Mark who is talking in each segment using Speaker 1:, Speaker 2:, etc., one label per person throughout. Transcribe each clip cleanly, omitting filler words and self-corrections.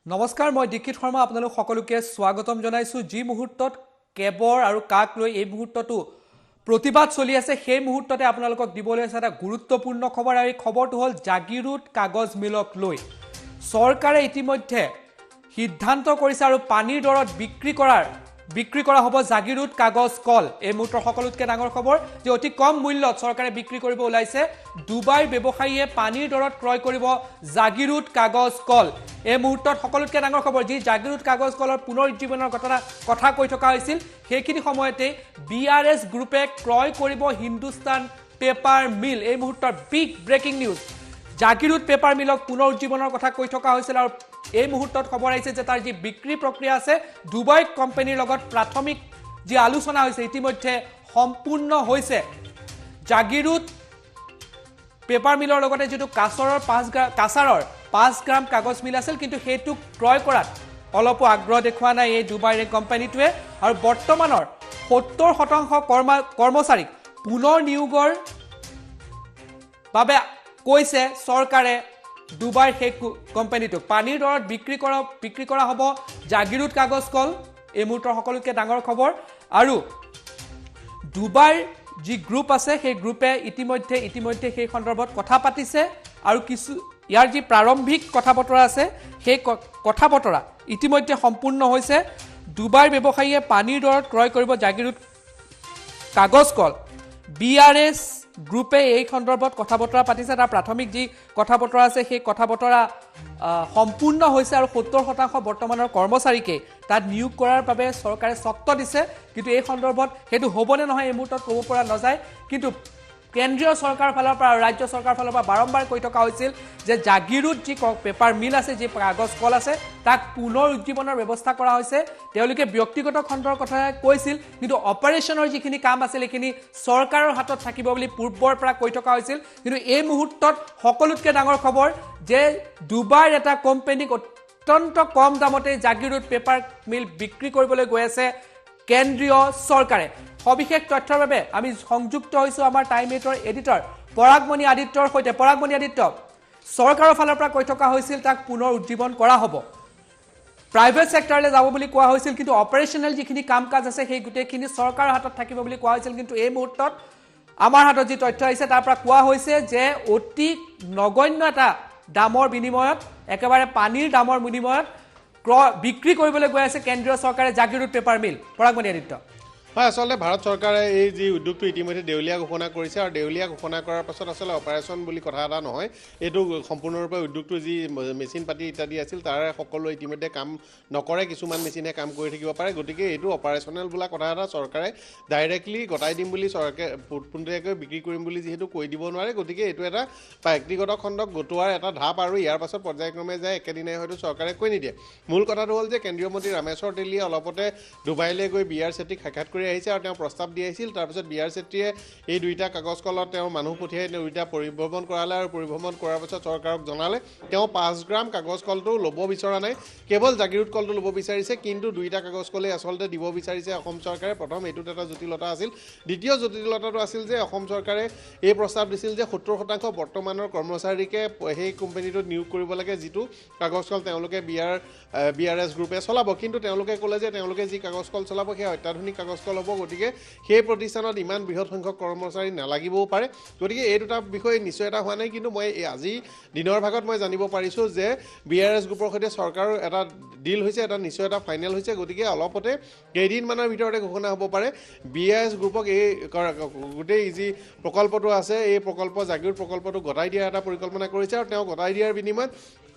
Speaker 1: নমস্কাৰ, মই দীক্ষিত শৰ্মা আপোনালোক সকলোকে স্বাগতম জনাইছো। যি মুহূৰ্তত কেবৰ আৰু কাক লৈ এই মুহূৰ্তটো প্ৰতিবাদ চলি আছে, সেই মুহূৰ্ততে আপোনালোকক দিবলৈ আছে এটা গুৰুত্বপূৰ্ণ খবৰ। আৰু এই খবৰটো হ'ল জাগিৰোড কাগজ মিলক লৈ চৰকাৰে ইতিমধ্যে সিদ্ধান্ত কৰিছে আৰু পানীৰ দৰত বিক্ৰী কৰা হ'ব জাগিৰোড কাগজ কল। এই মুহূৰ্তৰ সকলোতকৈ ডাঙৰ খবৰ যে অতি কম মূল্যত চৰকাৰে বিক্ৰী কৰিব ওলাইছে। ডুবাইৰ ব্যৱসায়ীয়ে পানীৰ দৰত ক্ৰয় কৰিব জাগিৰোড কাগজ কল। এই মুহূৰ্তত সকলোতকৈ ডাঙৰ খবৰ, যি জাগিৰোড কাগজ কলৰ পুনৰ উজ্জীৱনৰ কথা কৈ থকা হৈছিল, সেইখিনি সময়তে বি আৰ এছ গ্ৰুপে ক্ৰয় কৰিব হিন্দুস্তান পেপাৰ মিল। এই মুহূৰ্তৰ big breaking news, Jagiroad paper milk পুনৰ উজ্জীৱনৰ কথা কৈ থকা হৈছিল আৰু এই মুহূৰ্তত খবৰ আহিছে যে তাৰ যি বিক্ৰী প্ৰক্ৰিয়া আছে, ডুবাই কোম্পানীৰ লগত প্ৰাথমিক যি আলোচনা হৈছে ইতিমধ্যে সম্পূৰ্ণ হৈছে। জাগিৰোড পেপাৰ মিলৰ লগতে যিটো কাছাৰৰ 5 গ্ৰাম কাগজ মিল আছিল, কিন্তু সেইটো ক্ৰয় কৰাত অলপো আগ্ৰহ দেখুওৱা নাই এই ডুবাইৰ এই কোম্পানীটোৱে। আৰু বৰ্তমানৰ 70% কৰ্মচাৰীক পুনৰ নিয়োগৰ বাবে কৈছে চৰকাৰে ডুবাইৰ সেই কোম্পানীটোক। পানীৰ দৰত বিক্ৰী কৰা হ'ব জাগিৰোড কাগজ কল। এই মুহূৰ্তৰ সকলোতকৈ ডাঙৰ খবৰ। আৰু ডুবাইৰ যি গ্ৰুপ আছে, সেই গ্ৰুপে ইতিমধ্যে সেই সন্দৰ্ভত কথা পাতিছে আৰু কিছু ইয়াৰ যি প্ৰাৰম্ভিক কথা বতৰা আছে, সেই কথা বতৰা ইতিমধ্যে সম্পূৰ্ণ হৈছে। ডুবাইৰ ব্যৱসায়ীয়ে পানীৰ দৰত ক্ৰয় কৰিব জাগিৰোড কাগজ কল। বি আৰ এছ গ্ৰুপে এই সন্দৰ্ভত কথা বতৰা পাতিছে। তাৰ প্ৰাথমিক যি কথা বতৰা আছে, সেই কথা বতৰা সম্পূৰ্ণ হৈছে আৰু 70% বৰ্তমানৰ কৰ্মচাৰীকে তাত নিয়োগ কৰাৰ বাবে চৰকাৰে চৰ্ত দিছে। কিন্তু এই সন্দৰ্ভত সেইটো হ'বনে নহয় এই মুহূৰ্তত ক'ব পৰা নাযায়। কিন্তু কেন্দ্ৰীয় চৰকাৰৰ ফালৰ পৰা আৰু ৰাজ্য চৰকাৰৰ ফালৰ পৰা বাৰম্বাৰ কৈ থকা হৈছিল যে জাগিৰোড যি পেপাৰ মিল আছে, যি কাগজ কল আছে, তাক পুনৰ উজ্জীৱনৰ ব্যৱস্থা কৰা হৈছে। তেওঁলোকে ব্যক্তিগত খণ্ডৰ কথা কৈছিল, কিন্তু অপাৰেশ্যনৰ যিখিনি কাম আছিল সেইখিনি চৰকাৰৰ হাতত থাকিব বুলি পূৰ্বৰ পৰা কৈ থকা হৈছিল। কিন্তু এই মুহূৰ্তত সকলোতকৈ ডাঙৰ খবৰ যে ডুবাইৰ এটা কোম্পানীক অত্যন্ত কম দামতে জাগিৰোড পেপাৰ মিল বিক্ৰী কৰিবলৈ গৈ আছে কেন্দ্ৰীয় চৰকাৰে। সবিশেষ তথ্যৰ বাবে আমি সংযুক্ত হৈছোঁ আমাৰ টাইম এইটৰ এডিটৰ পৰাগমণি আদিত্যৰ সৈতে। পৰাগমণি আদিত্য, চৰকাৰৰ ফালৰ পৰা কৈ থকা হৈছিল তাক পুনৰ উজ্জীৱন কৰা হ'ব, প্ৰাইভেট ছেক্টৰলৈ যাব বুলি কোৱা হৈছিল, কিন্তু অপাৰেশ্যনেল যিখিনি কাম কাজ আছে সেই গোটেইখিনি চৰকাৰৰ হাতত থাকিব বুলি কোৱা হৈছিল। কিন্তু এই মুহূৰ্তত আমাৰ হাতত যি তথ্য আহিছে তাৰ পৰা কোৱা হৈছে যে অতি নগণ্য এটা দামৰ বিনিময়ত, একেবাৰে পানীৰ দামৰ বিনিময়ত ক্ৰয় বিক্ৰী কৰিবলৈ গৈ আছে কেন্দ্ৰীয় চৰকাৰে জাগিৰোড পেপাৰ মিল। পৰাগমণি আদিত্য।
Speaker 2: হয়, আচলতে ভাৰত চৰকাৰে এই যি উদ্যোগটো ইতিমধ্যে দেউলীয়া ঘোষণা কৰিছে আৰু দেউলীয়া ঘোষণা কৰাৰ পাছত আচলতে অপাৰেশ্যন বুলি কথা এটা নহয়, এইটো সম্পূৰ্ণৰূপে উদ্যোগটো যি মেচিন পাতি ইত্যাদি আছিল তাৰে সকলো ইতিমধ্যে কাম নকৰে, কিছুমান মেচিনে কাম কৰি থাকিব পাৰে। গতিকে এইটো অপাৰেশ্যনেল বোলা কথা এটা চৰকাৰে ডাইৰেক্টলি গতাই দিম বুলি, চৰকাৰে পোনপটীয়াকৈ বিক্ৰী কৰিম বুলি যিহেতু কৈ দিব নোৱাৰে, গতিকে এইটো এটা ব্যক্তিগত খণ্ডক গটোৱাৰ এটা ধাপ আৰু ইয়াৰ পাছত পৰ্যায়ক্ৰমে যায় একেদিনাই হয়তো চৰকাৰে কৈ নিদিয়ে। মূল কথাটো হ'ল যে কেন্দ্ৰীয় মন্ত্ৰী ৰামেশ্বৰ তেলীয়ে অলপতে ডুবাইলৈ গৈ বি আৰ চেট্টীক সাক্ষাৎ কৰি আহিছে আৰু তেওঁ প্ৰস্তাৱ দি আহিছিল। তাৰপিছত বি আৰ চেট্টীয়ে এই দুইটা কাগজ কলত তেওঁ মানুহ পঠিয়াই দুইটা পৰিভ্ৰমণ কৰালে আৰু পৰিভ্ৰমণ কৰাৰ পাছত চৰকাৰক জনালে তেওঁ 5 গ্ৰাম কাগজ কলটো ল'ব বিচৰা নাই, কেৱল জাগিৰোড কলটো ল'ব বিচাৰিছে, কিন্তু দুইটা কাগজ কলেই আচলতে দিব বিচাৰিছে অসম চৰকাৰে। প্ৰথম এইটোত এটা জটিলতা আছিল। দ্বিতীয় জটিলতাটো আছিল যে অসম চৰকাৰে এই প্ৰস্তাৱ দিছিল যে 70% বৰ্তমানৰ কৰ্মচাৰীকে সেই কোম্পানীটোত নিয়োগ কৰিব লাগে যিটো কাগজ কল তেওঁলোকে বি আৰ এছ গ্ৰুপে চলাব, কিন্তু তেওঁলোকে ক'লে যে তেওঁলোকে যি কাগজ কল চলাব সেই অত্যাধুনিক কাগজ কল হ'ব, গতিকে সেই প্ৰতিষ্ঠানত ইমান বৃহৎ সংখ্যক কৰ্মচাৰী নালাগিবও পাৰে। গতিকে এই দুটা বিষয়ে নিশ্চয়তা হোৱা নাই, কিন্তু মই আজি দিনৰ ভাগত মই জানিব পাৰিছোঁ যে বি আৰ এছ গ্ৰুপৰ সৈতে চৰকাৰৰ এটা ডিল হৈছে, এটা নিশ্চয়তা ফাইনেল হৈছে। গতিকে অলপতে কেইদিনমানৰ ভিতৰতে ঘোষণা হ'ব পাৰে বি আৰ এছ গ্ৰুপক এই গোটেই যি প্ৰকল্পটো আছে এই প্ৰকল্প জাগিৰোড প্ৰকল্পটো গতাই দিয়াৰ এটা পৰিকল্পনা কৰিছে আৰু তেওঁ গতাই দিয়াৰ বিনিময়ত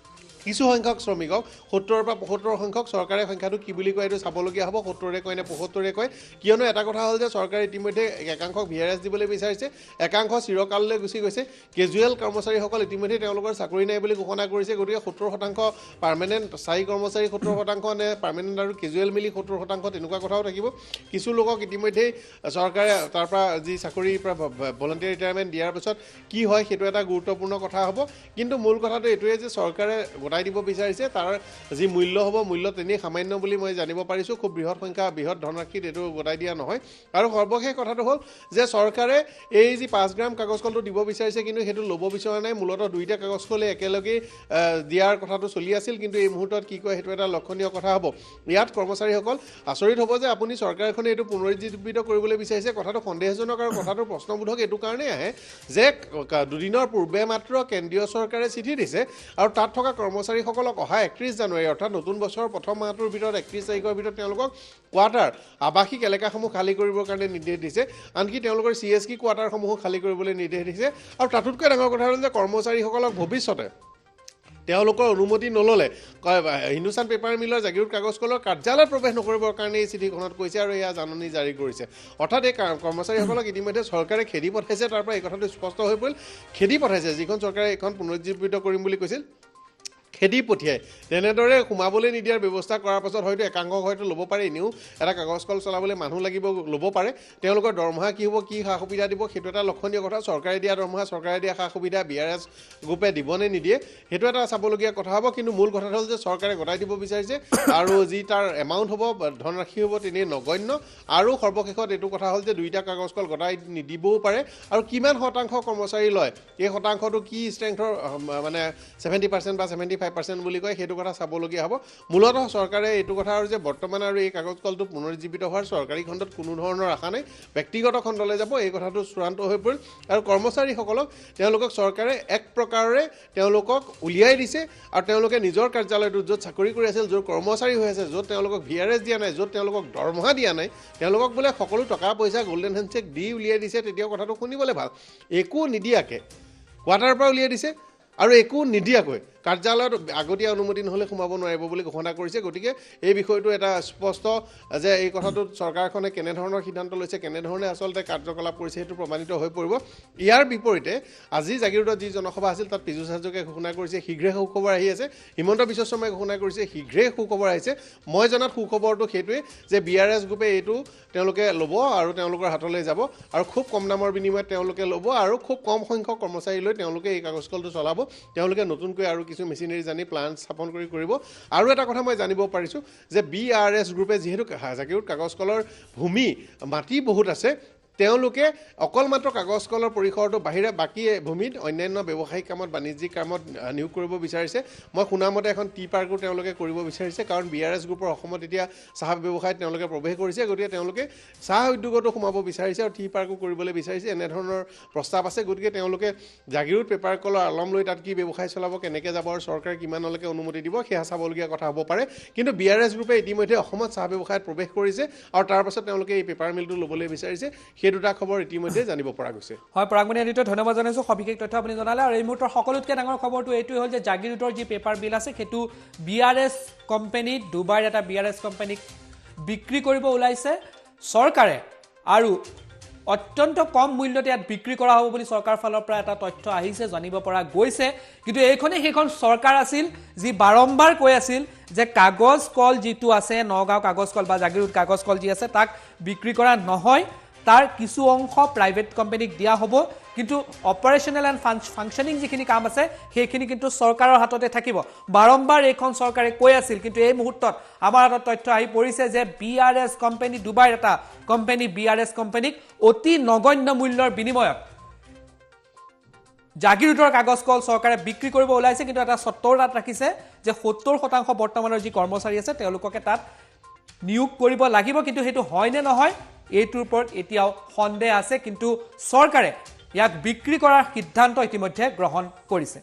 Speaker 2: কিছু সংখ্যক শ্ৰমিকক 70ৰ পৰা 75 সংখ্যক, চৰকাৰে সংখ্যাটো কি বুলি কয় এইটো চাবলগীয়া হ'ব, 70 কয় নে 75 কয়। কিয়নো এটা কথা হ'ল যে চৰকাৰে ইতিমধ্যে একাংশক ভি আৰ এছ দিবলৈ বিচাৰিছে, একাংশ চিৰকাললৈ গুচি গৈছে, কেজুৱেল কৰ্মচাৰীসকল ইতিমধ্যে তেওঁলোকৰ চাকৰি নাই বুলি ঘোষণা কৰিছে। গতিকে 70% পাৰ্মানেণ্ট স্থায়ী কৰ্মচাৰী 70% নে পাৰ্মানেণ্ট আৰু কেজুৱেল মিলি 70% তেনেকুৱা কথাও থাকিব। কিছু লোকক ইতিমধ্যেই চৰকাৰে তাৰ পৰা যি চাকৰিৰ পৰা ভলেণ্টিয়াৰ ৰিটায়াৰমেণ্ট দিয়াৰ পিছত কি হয় সেইটো এটা গুৰুত্বপূৰ্ণ কথা হ'ব। কিন্তু মূল কথাটো এইটোৱে যে চৰকাৰে গতাই দিব বিচাৰিছে। তাৰ যি মূল্য হ'ব, মূল্য তেনেই সামান্য বুলি মই জানিব পাৰিছোঁ। খুব বৃহৎ সংখ্যা, বৃহৎ ধনৰাশিত এইটো গতাই দিয়া নহয়। আৰু সৰ্বশেষ কথাটো হ'ল যে চৰকাৰে এই যি 5 গ্ৰাম কাগজ কলটো দিব বিচাৰিছে, কিন্তু সেইটো ল'ব বিচৰা নাই। মূলতঃ দুইটা কাগজ কলেই একেলগেই দিয়াৰ কথাটো চলি আছিল, কিন্তু এই মুহূৰ্তত কি কয় সেইটো এটা লক্ষণীয় কথা হ'ব। ইয়াত কৰ্মচাৰীসকল আচৰিত হ'ব যে আপুনি চৰকাৰখনে এইটো পুনৰুজ্জীৱিত কৰিবলৈ বিচাৰিছে। কথাটো সন্দেহজনক আৰু কথাটো প্ৰশ্নবোধক এইটো কাৰণেই আহে যে দুদিনৰ পূৰ্বে মাত্ৰ কেন্দ্ৰীয় চৰকাৰে চিঠি দিছে আৰু তাত থকা কৰ্মচাৰীসকলক অহা 31 জানুৱাৰী অৰ্থাৎ নতুন বছৰৰ প্ৰথম মাহটোৰ ভিতৰত 31 তাৰিখৰ ভিতৰত তেওঁলোকক কোৱাৰ্টাৰ, আৱাসিক এলেকাসমূহ খালী কৰিবৰ কাৰণে নিৰ্দেশ দিছে। আনকি তেওঁলোকৰ CSK কোৱাৰ্টাৰসমূহো খালী কৰিবলৈ নিৰ্দেশ দিছে। আৰু তাতোতকৈ ডাঙৰ কথা হ'ল যে কৰ্মচাৰীসকলক ভৱিষ্যতে তেওঁলোকৰ অনুমতি নল'লে হিন্দুস্তান পেপাৰ মিলৰ জাগিৰোড কাগজ কলৰ কাৰ্যালয়ত প্ৰৱেশ নকৰিবৰ কাৰণে এই চিঠিখনত কৈছে আৰু এয়া জাননী জাৰি কৰিছে। অৰ্থাৎ এই কৰ্মচাৰীসকলক ইতিমধ্যে চৰকাৰে খেদি পঠাইছে। তাৰ পৰা এই কথাটো স্পষ্ট হৈ পৰিল, খেদি পঠাইছে। যিখন চৰকাৰে এইখন পুনৰুজ্জীৱিত কৰিম বুলি কৈছিল, খেদি পঠিয়াই তেনেদৰে সোমাবলৈ নিদিয়াৰ ব্যৱস্থা কৰাৰ পাছত হয়তো একাংশক হয়তো ল'ব পাৰে। এনেও এটা কাগজ কল চলাবলৈ মানুহ লাগিব, ল'ব পাৰে। তেওঁলোকৰ দৰমহা কি হ'ব, কি সা সুবিধা দিব, সেইটো এটা লক্ষণীয় কথা। চৰকাৰে দিয়া দৰমহা, চৰকাৰে দিয়া সা সুবিধা BRS গ্ৰুপে দিবনে নিদিয়ে, সেইটো এটা চাবলগীয়া কথা হ'ব। কিন্তু মূল কথাটো হ'ল যে চৰকাৰে গতাই দিব বিচাৰিছে আৰু যি তাৰ এমাউণ্ট হ'ব, ধনৰাশি হ'ব, তেনেই নগণ্য। আৰু সৰ্বশেষত এইটো কথা হ'ল যে দুইটা কাগজ কল গতাই নিদিবও পাৰে। আৰু কিমান শতাংশ কৰ্মচাৰী লয়, এই শতাংশটো কি ষ্ট্ৰেংথৰ, মানে 70% বা 75% বুলি কয়, সেইটো কথা চাবলগীয়া হ'ব। মূলতঃ চৰকাৰে এইটো কথা আৰু যে বৰ্তমান আৰু এই কাগজ কলটো পুনৰুজ্জীৱিত হোৱাৰ চৰকাৰী খণ্ডত কোনো ধৰণৰ আশা নাই, ব্যক্তিগত খণ্ডলৈ যাব, এই কথাটো চূড়ান্ত হৈ পৰিল। আৰু কৰ্মচাৰীসকলক তেওঁলোকক চৰকাৰে এক প্ৰকাৰেৰে তেওঁলোকক উলিয়াই দিছে আৰু তেওঁলোকে নিজৰ কাৰ্যালয়টোত য'ত চাকৰি কৰি আছিল, য'ত কৰ্মচাৰী হৈ আছে, য'ত তেওঁলোকক VRS দিয়া নাই, য'ত তেওঁলোকক দৰমহা দিয়া নাই, তেওঁলোকক বোলে সকলো টকা পইচা গল্ডেন হেণ্ডছেক দি উলিয়াই দিছে, তেতিয়াও কথাটো শুনিবলৈ ভাল। একো নিদিয়াকে কোৱাৰ্টাৰৰ পৰা উলিয়াই দিছে আৰু একো নিদিয়াকৈ কাৰ্যালয়ত আগতীয়া অনুমতি নহ'লে সোমাব নোৱাৰিব বুলি ঘোষণা কৰিছে। গতিকে এই বিষয়টো এটা স্পষ্ট যে এই কথাটোত চৰকাৰখনে কেনেধৰণৰ সিদ্ধান্ত লৈছে, কেনেধৰণে আচলতে কাৰ্যকলাপ কৰিছে, সেইটো প্ৰমাণিত হৈ পৰিব। ইয়াৰ বিপৰীতে আজি জাগিৰোডত যি জনসভা আছিল তাত পীযুষ হাজৰিকাই ঘোষণা কৰিছে শীঘ্ৰে সুখবৰ আহি আছে, হিমন্ত বিশ্ব শৰ্মাই ঘোষণা কৰিছে শীঘ্ৰে সুখবৰ আহিছে। মই জনাত সুখবৰটো সেইটোৱে যে BRS গ্ৰুপে এইটো তেওঁলোকে ল'ব আৰু তেওঁলোকৰ হাতলৈ যাব আৰু খুব কম দামৰ বিনিময়ত তেওঁলোকে ল'ব আৰু খুব কম সংখ্যক কৰ্মচাৰী লৈ তেওঁলোকে এই কাগজ কলটো চলাব। তেওঁলোকে নতুনকৈ আৰু কিছু মেচিনাৰী জানি প্লাণ্ট স্থাপন কৰি কৰিব। আৰু এটা কথা মই জানিব পাৰিছোঁ যে BRS গ্ৰুপে যিহেতু জাগিৰোড কাগজ কলৰ ভূমি মাটি বহুত আছে, তেওঁলোকে অকল মাত্ৰ কাগজ কলৰ পৰিসৰটোৰ বাহিৰে বাকী ভূমিত অন্যান্য ব্যৱসায়িক কামত, বাণিজ্যিক কামত নিয়োগ কৰিব বিচাৰিছে। মই শুনামতে এখন টি পাৰ্কো তেওঁলোকে কৰিব বিচাৰিছে, কাৰণ BRS গ্ৰুপৰ অসমত এতিয়া চাহ ব্যৱসায়ত তেওঁলোকে প্ৰৱেশ কৰিছে, গতিকে তেওঁলোকে চাহ উদ্যোগতো সোমাব বিচাৰিছে আৰু টি পাৰ্কো কৰিবলৈ বিচাৰিছে, এনেধৰণৰ প্ৰস্তাৱ আছে। গতিকে তেওঁলোকে জাগিৰোড পেপাৰ কলৰ আলম লৈ তাত কি ব্যৱসায় চলাব, কেনেকৈ যাব আৰু চৰকাৰে কিমানলৈকে অনুমতি দিব, সেয়া চাবলগীয়া কথা হ'ব পাৰে। কিন্তু BRS গ্ৰুপে ইতিমধ্যে অসমত চাহ ব্যৱসায়ত প্ৰৱেশ কৰিছে আৰু তাৰ পাছত তেওঁলোকে এই পেপাৰ মিলটো ল'বলৈ বিচাৰিছে। সেই দুটা খবৰ ইতিমধ্যে জানিব পৰা গৈছে।
Speaker 1: হয় পৰাগমণি আদিত্য, ধন্যবাদ জনাইছোঁ, সবিশেষ তথ্য আপুনি জনালে। আৰু এই মুহূৰ্তৰ সকলোতকৈ ডাঙৰ খবৰটো এইটোৱে হ'ল যে জাগিৰোডৰ যি পেপাৰ মিল আছে সেইটো BRS company, ডুবাইৰ এটা BRS কোম্পানীক বিক্ৰী কৰিব ওলাইছে চৰকাৰে আৰু অত্যন্ত কম মূল্যত ইয়াত বিক্ৰী কৰা হ'ব বুলি চৰকাৰৰ ফালৰ পৰা এটা তথ্য আহিছে, জানিব পৰা গৈছে। কিন্তু এইখনেই সেইখন চৰকাৰ আছিল যি বাৰম্বাৰ কৈ আছিল যে কাগজ কল যিটো আছে, নগাঁও কাগজ কল বা জাগিৰোড কাগজ কল যি আছে তাক বিক্ৰী কৰা নহয়, তাৰ কিছু অংশ প্ৰাইভেট কোম্পানীক দিয়া হ'ব, কিন্তু অপাৰেশ্যনেল এণ্ড ফাংচনিং যিখিনি কাম আছে সেইখিনি কিন্তু চৰকাৰৰ হাততে থাকিব। বাৰম্বাৰ এইখন চৰকাৰে কৈ আছিল, কিন্তু এই মুহূৰ্তত আমাৰ হাতত তথ্য আহি পৰিছে যে BRS company, ডুবাইৰ এটা কোম্পানী BRS কোম্পানীক অতি নগণ্য মূল্যৰ বিনিময়ত জাগিৰোডৰ কাগজ কল চৰকাৰে বিক্ৰী কৰিব ওলাইছে। কিন্তু এটা চৰ্তৰ তাত ৰাখিছে যে 70% বৰ্তমানৰ যি কৰ্মচাৰী আছে তেওঁলোককে তাত নিয়োগ কৰিব লাগিব, কিন্তু সেইটো হয় নে নহয় এইটোৰ ওপৰত এতিয়াও সন্দেহ আছে। কিন্তু চৰকাৰে ইয়াক বিক্ৰী কৰাৰ সিদ্ধান্ত ইতিমধ্যে গ্ৰহণ কৰিছে।